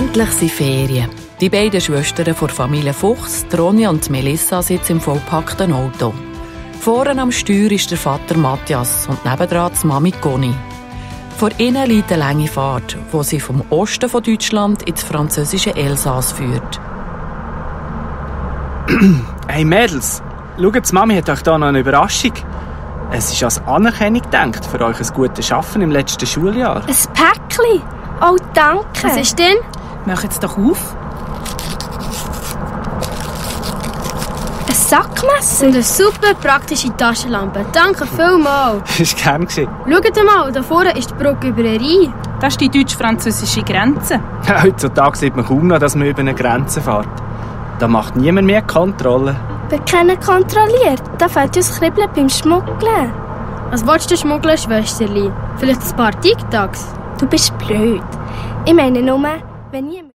Endlich sind Ferien. Die beiden Schwestern von Familie Fuchs, Ronja und Melissa, sitzen im vollpackten Auto. Vorne am Steuer ist der Vater Matthias und nebendran die Mami Conny. Vor ihnen liegt eine lange Fahrt, die sie vom Osten von Deutschland ins französische Elsass führt. Hey Mädels, schaut, die Mami hat euch da noch eine Überraschung. Es ist als Anerkennung gedacht für euch ein gutes Arbeiten im letzten Schuljahr. Ein Päckchen? Oh, danke. Was ist denn? Mach jetzt doch auf. Ein Sackmesser? Und eine super praktische Taschenlampe. Danke vielmals. Das war gern. Schaut mal, da vorne ist die Brücke über den Rhein. Das ist die deutsch-französische Grenze. Heutzutage sieht man kaum noch, dass man über eine Grenze fährt. Da macht niemand mehr Kontrolle. Wir können kontrolliert. Da fehlt uns Kribbeln beim Schmuggeln. Was willst du schmuggeln, Schwesterli? Vielleicht ein paar TikToks? Du bist blöd. Ich meine nur, wenn niemand...